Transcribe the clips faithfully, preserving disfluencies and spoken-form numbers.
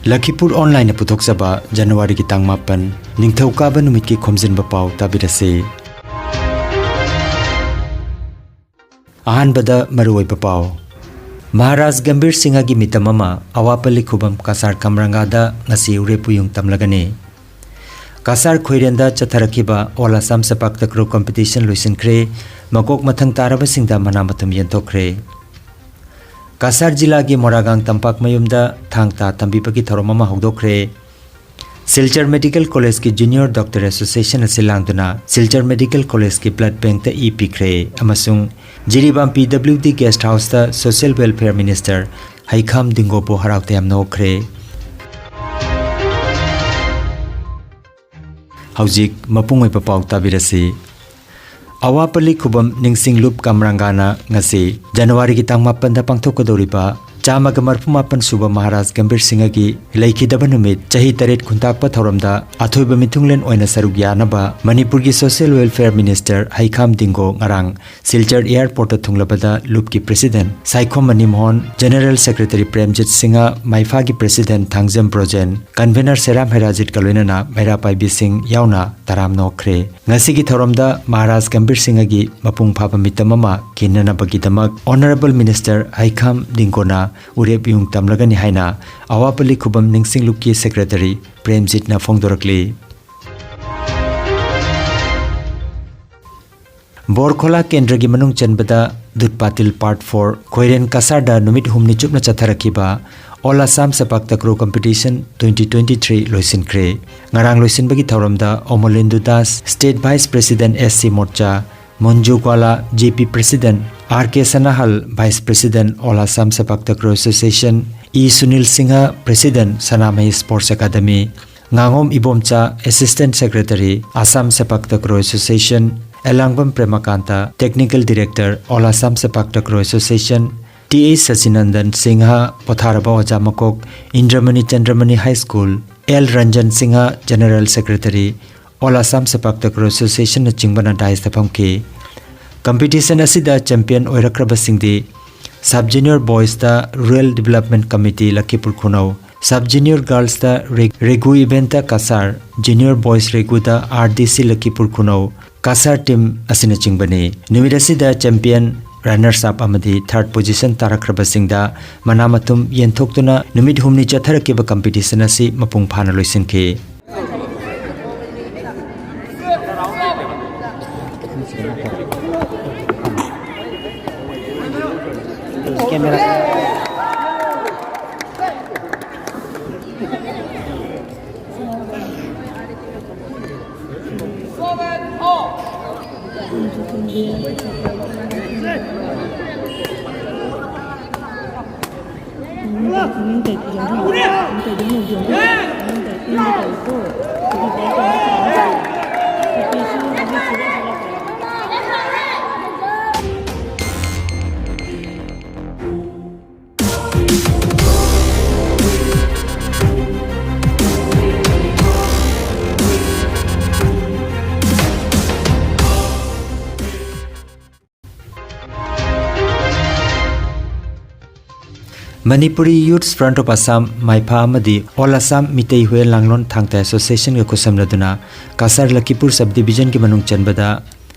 ꯂꯈꯤꯄꯨꯔ ꯑꯣꯟꯂꯥꯏꯟꯅ ꯄꯨꯊꯣꯛꯆꯕ ꯖꯅꯋꯥꯔꯤꯒꯤ ꯇꯥꯡ ꯃꯥꯄꯟ, ꯅꯤꯡꯊꯧꯀꯥꯕ ꯅꯨꯃꯤꯠꯀꯤ ꯈꯣꯝꯖꯤꯟꯕ ꯄꯥꯎ ꯇꯥꯕꯤꯔꯁꯤ꯫ ꯑꯍꯥꯟꯕꯗ ꯃꯔꯨꯑꯣꯏꯕ ꯄꯥꯎ꯫ ꯃꯍꯥꯔꯥꯖ ꯒꯝꯚꯤꯔ ꯁꯤꯡꯍꯒꯤ ꯃꯤꯇꯝ ꯑꯃ ꯑꯋꯥꯄꯜꯂꯤ ꯈꯨꯕꯝ ꯀꯁꯥꯔ ꯀꯝꯔꯪꯒꯥꯗ ꯉꯁꯤ ꯎꯔꯦꯞ ꯎꯌꯨꯡ ꯇꯝꯂꯒꯅꯤ꯫ Cachar ꯈꯣꯏꯔꯦꯟꯗ ꯆꯠꯊꯔꯛꯈꯤꯕ All Assam Sepak Takraw Competition ꯂꯣꯏꯁꯤꯟꯈ꯭ꯔꯦ꯫ ꯃꯀꯣꯛ ꯃꯊꯪ ꯇꯥꯔꯕꯁꯤꯡꯗ ꯃꯅꯥ ꯃꯊꯨꯝ ꯌꯦꯟꯊꯣꯛꯈ꯭ꯔꯦ꯫ ꯀꯁꯥꯔ ꯖꯤꯂꯥꯒꯤ ꯃꯣꯔꯥꯒꯥꯡ ꯇꯝꯄꯥꯛ ꯃꯌꯨꯝꯗ ꯊꯥꯡ ꯇꯥ ꯇꯝꯕꯤꯕꯒꯤ ꯊꯧꯔꯝ ꯑꯃ ꯍꯧꯗꯣꯛꯈ꯭ꯔꯦ꯫ ꯁꯤꯜꯆꯔ ꯃꯦꯗꯤꯀꯦꯜ ꯀꯣꯂꯦꯖꯀꯤ ꯖꯨꯅꯤꯌꯔ ꯗꯣꯛꯇꯔ ꯑꯦꯁꯣꯁꯤꯌꯦꯁꯟ ꯑꯁꯤ ꯂꯥꯡꯗꯨꯅ ꯁꯤꯜꯆꯔ ꯃꯦꯗꯤꯀꯦꯜ ꯀꯣꯂꯦꯖꯀꯤ ꯕ꯭ꯂꯗ ꯕꯦꯡꯛꯇ ꯏ ꯄꯤꯈ꯭ꯔꯦ ꯑꯃꯁꯨꯡ Jiribam P W D guest ꯍꯥꯎꯁꯇ ꯁꯣꯁꯤꯌꯦꯜ ꯋꯦꯜꯐꯤꯌꯔ ꯃꯤꯅꯤꯁꯇꯔ ꯍꯩꯈꯥꯝ ꯗꯤꯡꯒꯣꯕꯨ ꯍꯔꯥꯎ ꯇꯌꯥꯝꯅ ꯑꯣꯛꯈ꯭ꯔꯦ꯫ ꯍꯧꯖꯤꯛ ꯃꯄꯨꯡ ꯑꯣꯏꯕ ꯄꯥꯎ ꯇꯥꯕꯤꯔꯁꯤ꯫ ꯑꯋꯥꯄꯜꯂꯤ ꯈꯨꯕꯝ ꯅꯤꯡꯁꯤꯡ ꯂꯨꯞ ꯀꯝꯔꯪꯒꯥꯅ ꯉꯁꯤ ꯖꯅꯋꯥꯔꯤꯒꯤ ꯇꯥꯡ ꯃꯥꯄꯟꯗ ꯄꯥꯡꯊꯣꯛꯀꯗꯧꯔꯤꯕ ꯆꯥꯝꯃꯒ ꯃꯔꯐꯨ ꯃꯥꯄꯟ ꯁꯨꯕ ꯃꯍꯥꯔꯥꯖ ꯒꯝꯚꯤꯔ ꯁꯤꯡꯍꯒꯤ ꯂꯩꯈꯤꯗꯕ ꯅꯨꯃꯤꯠ ꯆꯍꯤ ꯇꯔꯦꯠ ꯈꯨꯟꯇꯥꯛꯄ ꯊꯧꯔꯝꯗ ꯑꯊꯣꯏꯕ ꯃꯤꯊꯨꯡꯂꯦꯟ ꯑꯣꯏꯅ ꯁꯔꯨꯛ ꯌꯥꯅꯕ ꯃꯅꯤꯄꯨꯔꯒꯤ social welfare minister Heikham Dingo ꯉꯔꯥꯡ ꯁꯤꯜꯆꯔ ꯑꯦꯌꯔꯄꯣꯔꯠꯇ ꯊꯨꯡꯂꯕꯗ ꯂꯨꯞꯀꯤ president Saikhom Mani Mohan, general secretary Premjit Singh, ꯃꯥꯏꯐꯥꯒꯤ ꯄ꯭ꯔꯦꯁꯤꯗꯦꯟꯠ ꯊꯥꯡꯖꯝ ꯕ꯭ꯔꯣꯖꯦꯟ, ꯀꯟꯚꯦꯅꯔ ꯁꯦꯔꯥꯝ ꯍꯩꯔꯥꯖꯤꯠꯀ ꯂꯣꯏꯅꯅ ꯃꯩꯔꯥ ꯄꯥꯏꯕꯤꯁꯤꯡ ꯌꯥꯎꯅ ꯇꯔꯥꯝꯅ ꯑꯣꯛꯈ꯭ꯔꯦ꯫ ꯉꯁꯤꯒꯤ ꯊꯧꯔꯝꯗ ꯃꯍꯥꯔꯥꯖ ꯒꯝꯚꯤꯔ ꯁꯤꯡꯍꯒꯤ ꯃꯄꯨꯡ ꯐꯥꯕ ꯃꯤꯇꯝ ꯑꯃ ꯀꯤꯟꯅꯅꯕꯒꯤꯗꯃꯛ ꯑꯣꯅꯔꯦꯕꯜ ꯃꯤꯅꯤꯁꯇꯔ ꯍꯩꯈꯥꯝ ꯗꯤꯡꯒꯣꯅ ꯎꯔꯦꯞ ꯌꯨꯡ ꯇꯝꯂꯒꯅꯤ ꯍꯥꯏꯅ ꯑꯋꯥꯄꯜꯂꯤ ꯈꯨꯕꯝ ꯅꯤꯡꯁꯤꯡ ꯂꯨꯞꯀꯤ ꯁꯦꯀ꯭ꯔꯦꯇꯔꯤ ꯄ꯭ꯔꯦꯝꯖꯤꯠꯅ ꯐꯣꯡꯗꯣꯔꯛꯂꯤ꯫ ꯕꯣꯔꯈꯣꯂꯥ ꯀꯦꯟꯗ꯭ꯔꯒꯤ ꯃꯅꯨꯡ ꯆꯟꯕꯗ ꯗꯨꯠ ꯄꯥꯇꯤꯜ ꯄꯥꯔꯠ ꯐꯣꯔ ꯈꯣꯏꯔꯦꯟ ꯀꯁꯥꯔꯗ ꯅꯨꯃꯤꯠ ꯍꯨꯝꯅꯤ ꯆꯨꯞꯅ ꯆꯠꯊꯔꯛꯈꯤꯕ All Assam Sepak Takraw Competition twenty twenty-three ꯂꯣꯏꯁꯤꯟꯈ꯭ꯔꯦ꯫ ꯉꯔꯥꯡ ꯂꯣꯏꯁꯤꯟꯕꯒꯤ ꯊꯧꯔꯝꯗ Amalendu Das, state vice president S C Morcha, Monju Gwala, J P president R K Sanahal, vice president All Assam Sepak Takraw Association E Sunil Singh, president Sanamahi sports academy, ꯉꯥꯉꯣꯝ Ibomcha, assistant secretary, Assam sepak takraw association, Elangbam Premkanta, technical director, all Assam sepak takraw association, T H Sachinandan Singh, ꯄꯣꯊꯥꯔꯕ ꯑꯣꯖꯥ ꯃꯀꯣꯛ, Indramani Chandramani high school, L Ranjan Singh, general secretary, all Assam sepak ꯇꯀ꯭ꯔꯣ ꯑꯦꯁꯣꯁꯤꯌꯦꯁꯟꯅꯆꯤꯡꯕꯅ ꯗꯥꯏꯁꯇ ꯐꯝꯈꯤ꯫ Competition ꯑꯁꯤꯗ champion ꯑꯣꯏꯔꯛꯈ꯭ꯔꯕꯁꯤꯡꯗꯤ sub junior ꯕꯣꯏꯁꯇ ꯔꯨꯔꯦꯜ ꯗꯤꯕꯦꯂꯞꯃꯦꯟꯠ ꯀꯃꯤꯇꯤ ꯂꯈꯤꯄꯨꯔ ꯈꯨꯅꯧ, Sub Junior Girlsꯇ ꯔꯦ-, regu event Cachar, Junior Boys ꯔꯦꯒꯨꯗ R D C Lakhipur ꯈꯨꯅꯧ, Cachar team ꯑꯁꯤꯅꯆꯤꯡꯕꯅꯤ꯫ ꯅꯨꯃꯤꯠ ꯑꯁꯤꯗ ꯆꯦꯝꯄꯤꯌꯟ, ꯔꯅꯔꯁ ꯑꯞ ꯑꯃꯗꯤ ꯊꯥꯔꯠ ꯄꯣꯖꯤꯁꯟ ꯇꯥꯔꯛꯈ꯭ꯔꯕꯁꯤꯡꯗ ꯃꯅꯥ ꯃꯊꯨꯝ ꯌꯦꯟꯊꯣꯛꯇꯨꯅ ꯅꯨꯃꯤꯠ ꯍꯨꯝꯅꯤ ꯆꯠꯊꯔꯛꯈꯤꯕ ꯀꯝꯄꯤꯇꯤꯁꯟ ꯑꯁꯤ ꯃꯄꯨꯡ ꯐꯥꯅ ꯂꯣꯏꯁꯤꯟꯈꯤ꯫ Manipuri Youths Front of Assam, ꯃꯥꯏꯐꯥ ꯑꯃꯗꯤ All Assam ꯃꯤꯇꯩ ꯍꯨꯌꯦꯟ ꯂꯥꯡꯂꯣꯟ ꯊꯥꯡ ꯇꯥ ꯑꯦꯁꯣꯁꯤꯌꯦꯁꯟꯒ ꯈꯨꯠꯁꯝꯅꯗꯨꯅ ꯀꯁꯥꯔ ꯂꯈꯤꯄꯨꯔ ꯁꯕ ꯗꯤꯕꯤꯖꯟꯒꯤ ꯃꯅꯨꯡ ꯆꯟꯕꯗ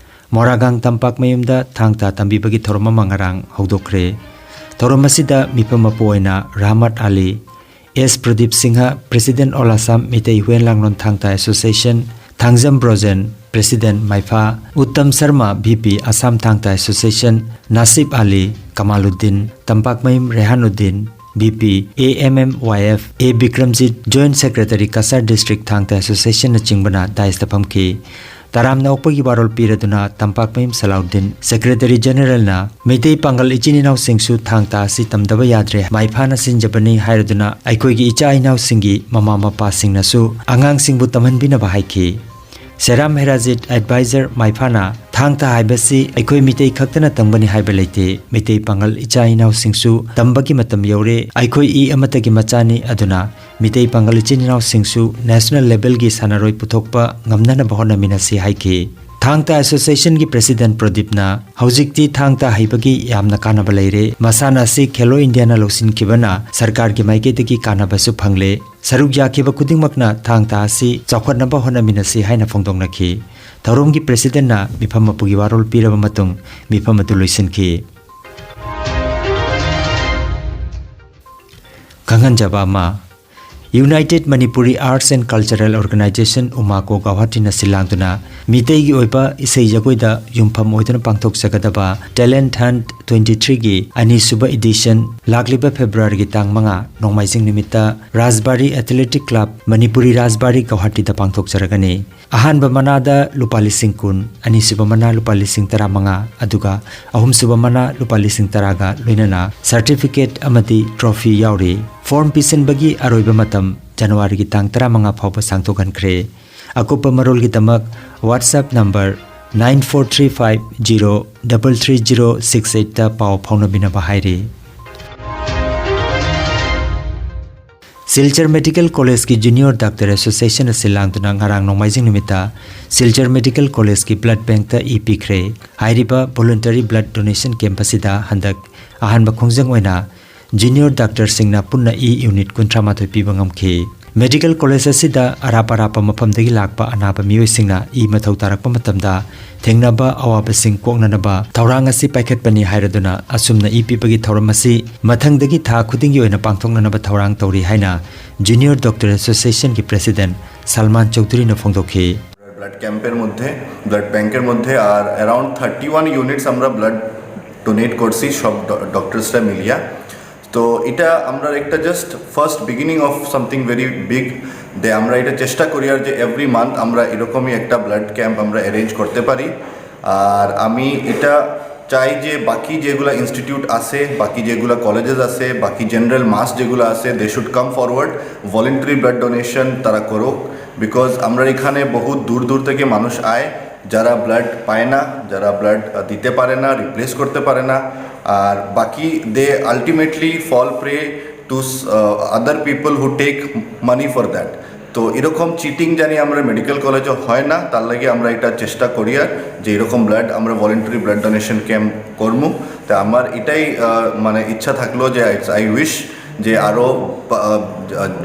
ꯃꯣꯔꯥꯒꯥꯡ ꯇꯝꯄꯥꯛꯃꯌꯨꯝꯗ ꯊꯥꯡ ꯇꯥ ꯇꯝꯕꯤꯕꯒꯤ ꯊꯧꯔꯝ ꯑꯃ ꯉꯔꯥꯡ ꯍꯧꯗꯣꯛꯈ꯭ꯔꯦ꯫ ꯊꯧꯔꯝ ꯑꯁꯤꯗ ꯃꯤꯐꯝ ꯃꯄꯨ ꯑꯣꯏꯅ ꯔꯍꯃꯠ ꯑꯂꯤ, ꯑꯦꯁ Pradeep Singh, President All Assam Meitei Huiyen ꯂꯥꯡꯂꯣꯟ Thang Ta association, Thangjam Brojen, President MAIFA, Uttam Sarma, V P Assam Thang Ta association, Nasip Ali, Kamaluddin, ꯇꯝꯄꯥꯛꯃꯌꯨꯝ Rehanuddin, V P, A M M Y F, A Bikramjit, Joint Secretary Cachar District Thang ꯇꯥ ꯑꯦꯁꯣꯁꯤꯌꯦꯁꯟꯅꯆꯤꯡꯕꯅ ꯗꯥꯏꯁꯇ ꯐꯝꯈꯤ꯫ ꯇꯔꯥꯝꯅ ꯑꯣꯛꯄꯒꯤ ꯋꯥꯔꯣꯜ ꯄꯤꯔꯗꯨꯅ ꯇꯝꯄꯥꯛꯃꯌꯨꯝ ꯁꯂꯥꯎꯗꯤꯟ, Secretary Generalꯅ ꯃꯩꯇꯩ ꯄꯥꯡꯒꯜ ꯏꯆꯤꯟ ꯏꯅꯥꯎꯁꯤꯡꯁꯨ ꯊꯥꯡ ꯇꯥ ꯑꯁꯤ ꯇꯝꯗꯕ ꯌꯥꯗ꯭ꯔꯦ, ꯃꯥꯏꯐꯥꯅ ꯁꯤꯟꯖꯕꯅꯤ ꯍꯥꯏꯔꯗꯨꯅ ꯑꯩꯈꯣꯏꯒꯤ ꯏꯆꯥ ꯏꯅꯥꯎꯁꯤꯡꯒꯤ ꯃꯃꯥ ꯃꯄꯥꯁꯤꯡꯅꯁꯨ ꯑꯉꯥꯡꯁꯤꯡꯕꯨ ꯇꯝꯍꯟꯕꯤꯅꯕ ꯍꯥꯏꯈꯤ꯫ ꯁꯦꯔꯥꯝ ꯍꯦꯔꯥꯖꯤꯠ, advisor ꯃꯥꯏꯐꯥꯅ ꯊꯥꯡ ꯇꯥ ꯍꯥꯏꯕꯁꯤ ꯑꯩꯈꯣꯏ ꯃꯤꯇꯩ ꯈꯛꯇꯅ ꯇꯝꯒꯅꯤ ꯍꯥꯏꯕ ꯂꯩꯇꯦ, ꯃꯤꯇꯩ ꯄꯥꯡꯒꯜ ꯏꯆꯥ ꯏꯅꯥꯎꯁꯤꯡꯁꯨ ꯇꯝꯕꯒꯤ ꯃꯇꯝ ꯌꯧꯔꯦ, ꯑꯩꯈꯣꯏ ꯏ ꯑꯃꯠꯇꯒꯤ ꯃꯆꯥꯅꯤ, ꯑꯗꯨꯅ ꯃꯤꯇꯩ ꯄꯥꯡꯒꯜ ꯏꯆꯤꯟ ꯏꯅꯥꯎꯁꯤꯡꯁꯨ national levelꯒꯤ ꯁꯥꯟꯅꯔꯣꯏ ꯄꯨꯊꯣꯛꯄ ꯉꯝꯅꯅꯕ ꯍꯣꯠꯅꯃꯤꯟꯅꯁꯤ ꯍꯥꯏꯈꯤ꯫ ꯊꯥꯡ ꯇꯥ ꯑꯦꯁꯣꯁꯤꯌꯦꯁꯟꯒꯤ ꯄ꯭ꯔꯦꯁꯤꯗꯦꯟꯠ ꯄ꯭ꯔꯗꯤꯞꯅ ꯍꯧꯖꯤꯛꯇꯤ ꯊꯥꯡ ꯇꯥ ꯍꯩꯕꯒꯤ ꯌꯥꯝꯅ ꯀꯥꯟꯅꯕ ꯂꯩꯔꯦ, ꯃꯁꯥꯟꯅ ꯑꯁꯤ ꯈꯦꯂꯣ ꯏꯟꯗꯤꯌꯥꯅ ꯂꯧꯁꯤꯟꯈꯤꯕꯅ ꯁꯔꯀꯥꯔꯒꯤ ꯃꯥꯏꯀꯩꯗꯒꯤ ꯀꯥꯟꯅꯕꯁꯨ ꯐꯪꯂꯦ, ꯁꯔꯨꯛ ꯌꯥꯈꯤꯕ ꯈꯨꯗꯤꯡꯃꯛꯅ ꯊꯥꯡ ꯇꯥ ꯑꯁꯤ ꯆꯥꯎꯈꯠꯅꯕ ꯍꯣꯠꯅꯃꯤꯟꯅꯁꯤ ꯍꯥꯏꯅ ꯐꯣꯡꯗꯣꯛꯅꯈꯤ꯫ ꯊꯧꯔꯝꯒꯤ ꯄ꯭ꯔꯦꯁꯤꯗꯦꯟꯠꯅ ꯃꯤꯐꯝ ꯃꯄꯨꯒꯤ ꯋꯥꯔꯣꯜ ꯄꯤꯔꯕ ꯃꯇꯨꯡ ꯃꯤꯐꯝ ꯑꯗꯨ ꯂꯣꯏꯁꯤꯟꯈꯤ꯫ ꯈꯪꯍꯟꯖꯕ ꯑꯃ, United Manipuri Arts and Cultural Organization, ꯎꯃꯥꯀꯣ, ꯒꯧꯍꯥꯇꯤꯅ ꯁꯤꯜꯂꯥꯡꯗꯨꯅ ꯃꯤꯇꯩꯒꯤ ꯑꯣꯏꯕ ꯏꯁꯩ ꯖꯒꯣꯏꯗ ꯌꯨꯝꯐꯝ ꯑꯣꯏꯗꯨꯅ ꯄꯥꯡꯊꯣꯛꯆꯒꯗꯕ Talent Hunt twenty threeꯒꯤ ꯑꯅꯤꯁꯨꯕ edition ꯂꯥꯛꯂꯤꯕ ꯐꯦꯕ꯭ꯔꯨꯋꯥꯔꯤꯒꯤ ꯇꯥꯡ ꯃꯉꯥ ꯅꯣꯡꯃꯥꯏꯖꯤꯡ ꯅꯨꯃꯤꯠꯇ ꯔꯥꯖꯕꯥꯔꯤ Athletic Club, ꯃꯅꯤꯄꯨꯔꯤ ꯔꯥꯖꯕꯥꯔꯤ, ꯒꯧꯍꯥꯇꯤꯗ ꯄꯥꯡꯊꯣꯛꯆꯔꯒꯅꯤ꯫ ꯑꯍꯥꯟꯕ ꯃꯅꯥꯗ ꯂꯨꯄꯥ ꯂꯤꯁꯤꯡ ꯀꯨꯟ, ꯑꯅꯤꯁꯨꯕ ꯃꯅꯥ ꯂꯨꯄꯥ ꯂꯤꯁꯤꯡ ꯇꯔꯥꯃꯉꯥ, ꯑꯗꯨꯒ ꯑꯍꯨꯝꯁꯨꯕ ꯃꯅꯥ ꯂꯨꯄꯥ ꯂꯤꯁꯤꯡ ꯇꯔꯥꯒ ꯂꯣꯏꯅꯅ certificate ꯑꯃꯗꯤ trophy ꯌꯥꯎꯔꯤ꯫ ꯐꯣꯔꯝ ꯄꯤꯁꯤꯟꯕꯒꯤ ꯑꯔꯣꯏꯕ ꯃꯇꯝ ꯖꯅꯋꯥꯔꯤꯒꯤ ꯇꯥꯡ ꯇꯔꯥꯃꯉꯥ ꯐꯥꯎꯕ ꯁꯥꯡꯗꯣꯛꯍꯟꯈ꯭ꯔꯦ꯫ ꯑꯀꯨꯞꯄ ꯃꯔꯣꯜꯒꯤꯗꯃꯛ WhatsApp number nine four three five zero double three zero six eightꯇ ꯄꯥꯎ ꯐꯥꯎꯅꯕꯤꯅꯕ ꯍꯥꯏꯔꯤ꯫ ꯁꯤꯜꯆꯔ ꯃꯦꯗꯤꯀꯦꯜ ꯀꯣꯂꯦꯖꯀꯤ ꯖꯨꯅꯤꯌꯔ ꯗꯥꯛꯇꯔ ꯑꯦꯁꯣꯁꯤꯌꯦꯁꯟ ꯑꯁꯤ ꯂꯥꯡꯗꯨꯅ ꯉꯔꯥꯡ ꯅꯣꯡꯃꯥꯏꯖꯤꯡ ꯅꯨꯃꯤꯠꯇ ꯁꯤꯜꯆꯔ ꯃꯦꯗꯤꯀꯦꯜ ꯀꯣꯂꯦꯖꯀꯤ ꯕ꯭ꯂꯗ ꯕꯦꯡꯛꯇ ꯏ ꯄꯤꯈ꯭ꯔꯦ꯫ ꯍꯥꯏꯔꯤꯕ voluntary blood donation camp ꯑꯁꯤꯗ ꯍꯟꯗꯛ ꯑꯍꯥꯟꯕ ꯈꯣꯡꯖꯪ ꯑꯣꯏꯅ ꯖꯨꯅꯤꯌꯔ ꯗꯥꯛꯇꯔꯁꯤꯡꯅ ꯄꯨꯟꯅ ꯏ ꯌꯨꯅꯤꯠ ꯀꯨꯟꯊ꯭ꯔꯥ ꯃꯥꯊꯣꯏ ꯄꯤꯕ ꯉꯝꯈꯤ꯫ ꯃꯦꯗꯤꯀꯦꯜ ꯀꯣꯂꯦꯖ ꯑꯁꯤꯗ ꯑꯔꯥꯞ ꯑꯔꯥꯞꯄ ꯃꯐꯝꯗꯒꯤ ꯂꯥꯛꯄ ꯑꯅꯥꯕ ꯃꯤꯑꯣꯏꯁꯤꯡꯅ ꯏ ꯃꯊꯧ ꯇꯥꯔꯛꯄ ꯃꯇꯝꯗ ꯊꯦꯡꯅꯕ ꯑꯋꯥꯕꯁꯤꯡ ꯀꯣꯛꯅꯅꯕ ꯊꯧꯔꯥꯡ ꯑꯁꯤ ꯄꯥꯏꯈꯠꯄꯅꯤ ꯍꯥꯏꯔꯗꯨꯅ ꯑꯁꯨꯝꯅ ꯏ ꯄꯤꯕꯒꯤ ꯊꯧꯔꯝ ꯑꯁꯤ ꯃꯊꯪꯗꯒꯤ ꯊꯥ ꯈꯨꯗꯤꯡꯒꯤ ꯑꯣꯏꯅ ꯄꯥꯡꯊꯣꯛꯅꯅꯕ ꯊꯧꯔꯥꯡ ꯇꯧꯔꯤ ꯍꯥꯏꯅ ꯖꯨꯅꯤꯌꯔ ꯗꯥꯛꯇꯔ ꯑꯦꯁꯣꯁꯤꯌꯦꯁꯟꯒꯤ ꯄ꯭ꯔꯦꯁꯤꯗꯦꯟꯠ ꯁꯜꯃꯥꯟ ꯆꯧꯙꯨꯔꯤꯅ ꯐꯣꯡꯗꯣꯛꯈꯤ꯫ ব্লাড ক্যাম্পের মধ্যে, ব্লাড ব্যাংকের মধ্যে আর অ্যারাউন্ড থার্টি ওয়ান ইউনিটস আমরা ব্লাড ডোনেট করছি সব ডক্টরসরা মিলিয়া। তো এটা আমরা একটা just first beginning of something very big। দে আমরা এটা চেষ্টা করি আর যে এভরি মান্থ আমরা এরকমই একটা ব্লাড ক্যাম্প আমরা অ্যারেঞ্জ করতে পারি। আর আমি এটা চাই যে বাকি যেগুলা ইনস্টিটিউট আছে, বাকি যেগুলা কলেজেস আছে, বাকি জেনারেল মাস যেগুলা আছে, they should come forward, voluntary blood donation তারা করুক। বিকজ আমরা এখানে বহুত দূর দূর থেকে মানুষ আয়, যারা ব্লাড পায় না, যারা ব্লাড দিতে পারে না, রিপ্লেস করতে পারে না। আর বাকি they ultimately fall prey to other people who take money for that। তো এরকম চিটিং জানি আমরা মেডিকেল কলেজে হয় না, তার লাগি আমরা এটা চেষ্টা করি আর যে এরকম ব্লাড আমরা ভলেন্টারি ব্লাড ডোনেশন ক্যাম্প করমু। তা আমার এটাই আহ, মানে ইচ্ছা থাকলো যে আই উইশ যে আরও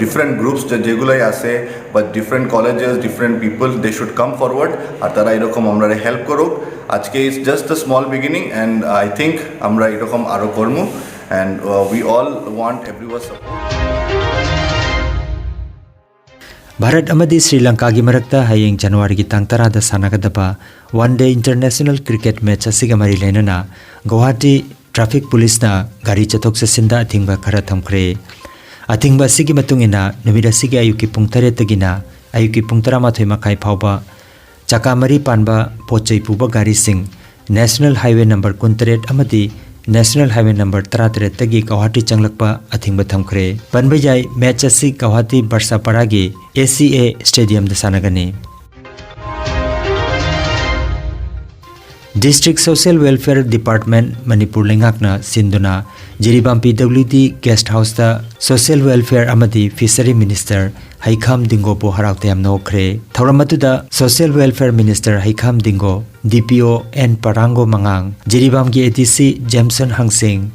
ডিফারেন্ট গ্রুপস যেগুলাই আছে বা different colleges, different people, they should come forward আর তারা এরকম আমরা হেল্প করুক। আজকে it's just a small beginning and I think আমরা এরকম আরও করমু and we all want everyone support. Bharat ꯑꯃꯗꯤ ꯁ꯭ꯔꯤ ꯂꯪꯀꯥꯒꯤ ꯃꯔꯛꯇ ꯍꯌꯦꯡ ꯖꯅꯋꯥꯔꯤꯒꯤ ꯇꯥꯡ ꯇꯔꯥꯗ ꯁꯥꯟꯅꯒꯗꯕ one day international cricket match ꯑꯁꯤꯒ ꯃꯔꯤ ꯂꯩꯅꯅ ꯒꯧꯍꯥꯇꯤ ꯇ꯭ꯔꯥꯐꯤꯛ ꯄꯨꯂꯤꯁꯅ ꯒꯥꯔꯤ ꯆꯠꯊꯣꯛ ꯆꯠꯁꯤꯟꯗ ꯑꯊꯤꯡꯕ ꯈꯔ ꯊꯝꯈ꯭ꯔꯦ꯫ ꯑꯊꯤꯡꯕ ꯑꯁꯤꯒꯤ ꯃꯇꯨꯡ ꯏꯟꯅ ꯅꯨꯃꯤꯠ ꯑꯁꯤꯒꯤ ꯑꯌꯨꯛꯀꯤ ꯄꯨꯡ ꯇꯔꯦꯠꯇꯒꯤꯅ ꯑꯌꯨꯛꯀꯤ ꯄꯨꯡ ꯇꯔꯥꯃꯥꯊꯣꯏ ꯃꯈꯥꯏ ꯐꯥꯎꯕ ꯆꯀꯥ ꯃꯔꯤ ꯄꯥꯟꯕ ꯄꯣꯠ ꯆꯩ ꯄꯨꯕ ꯒꯥꯔꯤꯁꯤꯡ ꯅꯦꯁꯅꯦꯜ ꯍꯥꯏꯋꯦ ꯅꯝꯕꯔ ꯀꯨꯟꯇꯔꯦꯠ ꯑꯃꯗꯤ ꯅꯦꯁꯅꯦꯜ ꯍꯥꯏꯋꯦ ꯅꯝꯕꯔ ꯇꯔꯥꯇꯔꯦꯠꯇꯒꯤ ꯒꯧꯍꯥꯇꯤ ꯆꯪꯂꯛꯄ ꯑꯊꯤꯡꯕ ꯊꯝꯈ꯭ꯔꯦ꯫ ꯄꯟꯕ ꯌꯥꯏ, ꯃꯦꯆ ꯑꯁꯤ ꯒꯧꯍꯥꯇꯤ ꯕꯔꯁꯥꯄꯥꯔꯥꯒꯤ ꯑꯦ ꯁꯤ ꯑꯦ ꯁ꯭ꯇꯦꯗꯤꯌꯝꯗ ꯁꯥꯟꯅꯒꯅꯤ꯫ District social welfare department Manipur ꯂꯩꯉꯥꯛꯅ ꯁꯤꯟꯗꯨꯅ Jiribam P W D guest ꯍꯥꯎꯁꯇ ꯁꯣꯁꯤꯌꯦꯜ ꯋꯦꯜꯐꯤꯌꯔ ꯑꯃꯗꯤ ꯐꯤꯁꯔꯤ ꯃꯤꯅꯤꯁꯇꯔ ꯍꯩꯈꯥꯝ ꯗꯤꯡꯒꯣꯕꯨ ꯍꯔꯥꯎ ꯇꯌꯥꯝꯅ ꯑꯣꯛꯈ꯭ꯔꯦ꯫ ꯊꯧꯔꯝ ꯑꯗꯨꯗ social welfare minister Heikham Dingo, D P O N Parango ꯃꯉꯥꯡ, ꯖꯤꯔꯤꯕꯥꯝꯒꯤ ꯑꯦ ꯗꯤ ꯁꯤ ꯖꯦꯝꯁꯟ ꯍꯪꯁꯤꯡ,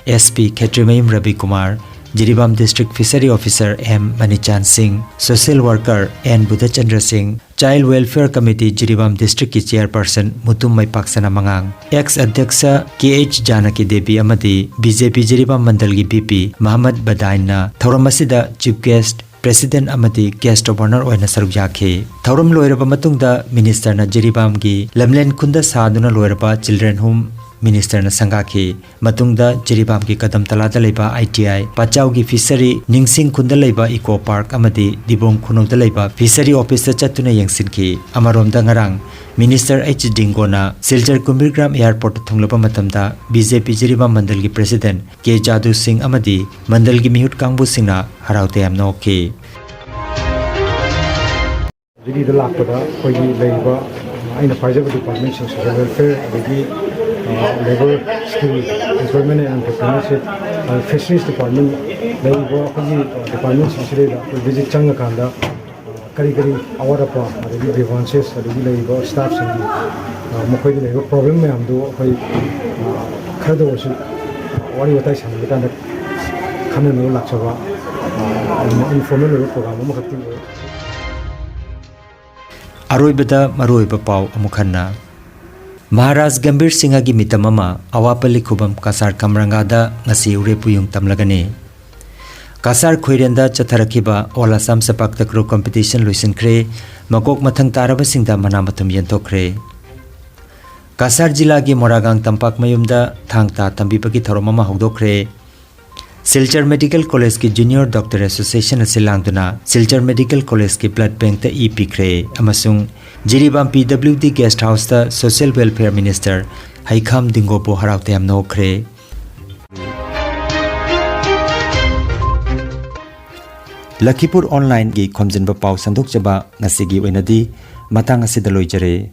S P Khetrimayum Rabikumar, Jiribam district fishery officer M Manichan ꯁꯤꯡ, ꯁꯣꯁꯤꯌꯦꯜ ꯋꯥꯔꯀꯔ ꯑꯦꯟ ꯕꯨꯙꯆꯟꯗ꯭ꯔ ꯁꯤꯡ, ꯆꯥꯏꯜ ꯋꯦꯜꯐꯤꯌꯔ ꯀꯃꯤꯇꯤ ꯖꯤꯔꯤꯕꯥꯝ ꯗꯤꯁꯇ꯭ꯔꯤꯛꯀꯤ ꯆꯦꯌꯔꯄꯔꯁꯟ ꯃꯨꯇꯨꯝ ꯃꯩꯄꯥꯛꯁꯅꯥ ꯃꯉꯥꯡ, ꯑꯦꯛꯁ ꯑꯗ꯭ꯌꯛꯁ ꯀꯦ ꯑꯩꯆ ꯖꯥꯅꯀꯤ ꯗꯦꯕꯤ ꯑꯃꯗꯤ ꯕꯤ ꯖꯦ ꯄꯤ ꯖꯤꯔꯤꯕꯥꯝ ꯃꯟꯗꯜꯒꯤ ꯚꯤ ꯄꯤ ꯃꯍꯃꯗ ꯕꯗꯥꯏꯟꯅ ꯊꯧꯔꯝ ꯑꯁꯤꯗ ꯆꯤꯐ ꯒꯦꯁꯠ, ꯄ꯭ꯔꯦꯁꯤꯗꯦꯟꯠ ꯑꯃꯗꯤ ꯒꯦꯁꯠ ꯑꯣꯐ ꯑꯣꯅꯔ ꯑꯣꯏꯅ ꯁꯔꯨꯛ ꯌꯥꯈꯤ꯫ ꯊꯧꯔꯝ ꯂꯣꯏꯔꯕ ꯃꯇꯨꯡꯗ ꯃꯤꯅꯤꯁꯇꯔꯅ ꯖꯤꯔꯤꯕꯥꯝꯒꯤ ꯂꯝꯂꯦꯟ ꯈꯨꯟꯗ ꯁꯥꯗꯨꯅ ꯂꯣꯏꯔꯕ ꯆꯤꯜꯗ꯭ꯔꯦꯟ ꯍꯣꯝ ꯃꯤꯅꯤꯁꯇꯔꯅ ꯁꯪꯒꯥꯈꯤ꯫ ꯃꯇꯨꯡꯗ ꯖꯤꯔꯤꯕꯥꯝꯒꯤ ꯀꯗꯝꯇꯂꯥꯗ ꯂꯩꯕ ꯑꯥꯏ ꯇꯤ ꯑꯥꯏ, ꯄꯥꯆꯥꯎꯒꯤ ꯐꯤꯁꯔꯤ, ꯅꯤꯡꯁꯤꯡ ꯈꯨꯟꯗ ꯂꯩꯕ ꯏꯀꯣ ꯄꯥꯔꯛ ꯑꯃꯗꯤ ꯗꯤꯕꯣꯡ ꯈꯨꯅꯧꯗ ꯂꯩꯕ ꯐꯤꯁꯔꯤ ꯑꯣꯐꯤꯁꯇ ꯆꯠꯇꯨꯅ ꯌꯦꯡꯁꯤꯟꯈꯤ꯫ ꯑꯃꯔꯣꯝꯗ ꯉꯔꯥꯡ ꯃꯤꯅꯤꯁꯇꯔ ꯑꯩꯆ ꯗꯤꯡꯒꯣꯅ ꯁꯤꯜꯆꯔ ꯀꯨꯝꯕꯤꯔꯒ꯭ꯔꯥꯝ ꯑꯦꯌꯔꯄꯣꯔꯠꯇ ꯊꯨꯡꯂꯕ ꯃꯇꯝꯗ ꯕꯤ ꯖꯦ ꯄꯤ ꯖꯤꯔꯤꯕꯥꯝ ꯃꯟꯗꯜꯒꯤ ꯄ꯭ꯔꯦꯁꯤꯗꯦꯟꯠ ꯀꯦ ꯖꯥꯗꯨ ꯁꯤꯡ ꯑꯃꯗꯤ ꯃꯟꯗꯜꯒꯤ ꯃꯤꯍꯨꯠ ꯀꯥꯡꯕꯨꯁꯤꯡꯅ ꯍꯔꯥꯎ ꯇꯌꯥꯝꯅ ꯑꯣꯛꯈꯤ꯫ ꯗꯤꯜꯂꯤꯗ ꯂꯥꯛꯄꯗ ꯑꯩꯈꯣꯏꯒꯤ ꯂꯩꯔꯤꯕ ꯑꯩꯅ ꯄꯥꯏꯖꯕ ꯗꯤꯄꯥꯔꯠꯃꯦꯟꯁꯤꯡ, ꯁꯣꯁꯤꯌꯦꯜ ꯋꯦꯜꯐꯤꯌꯔ, ꯑꯗꯒꯤ labour, skill, employment and entrepreneurship, fisheries department, ꯂꯩꯔꯤꯕ ꯑꯩꯈꯣꯏꯒꯤ ꯗꯤꯄꯥꯔꯠꯃꯦꯟꯁꯤꯡꯁꯤꯗꯩꯗ ꯑꯩꯈꯣꯏ ꯚꯤꯖꯤꯠ ꯆꯪꯉꯀꯥꯟꯗ ꯀꯔꯤ ꯀꯔꯤ ꯑꯋꯥꯠ ꯑꯄꯥ, ꯑꯗꯒꯤ grievances, ꯑꯗꯒꯤ ꯂꯩꯔꯤꯕ staff ꯁꯤꯡꯒꯤ, ꯑ, ꯃꯈꯣꯏꯗ ꯂꯩꯔꯤꯕ problem ꯃꯌꯥꯝꯗꯨ ꯑꯩꯈꯣꯏ, ꯑ, ꯈꯔꯗ ꯑꯣꯏꯔꯁꯨ, ꯑ, ꯋꯥꯔꯤ ꯋꯥꯇꯥꯏ ꯁꯥꯟꯅꯕ ꯀꯥꯟꯗ ꯈꯟꯅꯅꯕ ꯂꯥꯛꯆꯕ, ꯑ, informal ꯑꯣꯏꯕ program ꯑꯃꯈꯛꯇꯤ ꯑꯣꯏ꯫ ꯑꯔꯣꯏꯕꯗ ꯃꯔꯨꯑꯣꯏꯕ ꯄꯥꯎ ꯑꯃꯨꯛ ꯍꯟꯅ꯫ ꯃꯍꯥꯔꯥꯖ ꯒꯝꯚꯤꯔ ꯁꯤꯡꯍꯒꯤ ꯃꯤꯇꯝ ꯑꯃ ꯑꯋꯥꯄꯜꯂꯤ ꯈꯨꯕꯝ ꯀꯁꯥꯔ ꯀꯝꯔꯪꯒꯥꯗ ꯉꯁꯤ ꯎꯔꯦꯞ ꯎꯌꯨꯡ ꯇꯝꯂꯒꯅꯤ꯫ Cachar ꯈꯣꯏꯔꯦꯟꯗ ꯆꯠꯊꯔꯛꯈꯤꯕ All Assam Sepak Takraw Competition ꯂꯣꯏꯁꯤꯟꯈ꯭ꯔꯦ꯫ ꯃꯀꯣꯛ ꯃꯊꯪ ꯇꯥꯔꯕꯁꯤꯡꯗ ꯃꯅꯥ ꯃꯊꯨꯝ ꯌꯦꯟꯊꯣꯛꯈ꯭ꯔꯦ꯫ ꯀꯁꯥꯔ ꯖꯤꯂꯥꯒꯤ ꯃꯣꯔꯥꯒꯥꯡ ꯇꯝꯄꯥꯛ ꯃꯌꯨꯝꯗ ꯊꯥꯡ ꯇꯥ ꯇꯝꯕꯤꯕꯒꯤ ꯊꯧꯔꯝ ꯑꯃ ꯍꯧꯗꯣꯛꯈ꯭ꯔꯦ꯫ ꯁꯤꯜꯆꯔ ꯃꯦꯗꯤꯀꯦꯜ ꯀꯣꯂꯦꯖꯀꯤ Junior Doctor Association ꯑꯁꯤ ꯂꯥꯡꯗꯨꯅ ꯁꯤꯜꯆꯔ ꯃꯦꯗꯤꯀꯦꯜ ꯀꯣꯂꯦꯖꯀꯤ blood bankꯇ ꯏ ꯄꯤꯈ꯭ꯔꯦ ꯑꯃꯁꯨꯡ Jiribam P W D guest houseꯇ Social Welfare Minister ꯍꯩꯈꯥꯝ ꯗꯤꯡꯒꯣꯕꯨ ꯍꯔꯥꯎ ꯇꯌꯥꯝꯅ ꯑꯣꯛꯈ꯭ꯔꯦ꯫ ꯂꯈꯤꯄꯨꯔ Onlineꯒꯤ ꯈꯣꯝꯖꯤꯟꯕ ꯄꯥꯎ ꯁꯟꯗꯣꯛꯆꯕ ꯉꯁꯤꯒꯤ ꯑꯣꯏꯅꯗꯤ ꯃꯇꯥꯡ ꯑꯁꯤꯗ ꯂꯣꯏꯖꯔꯦ꯫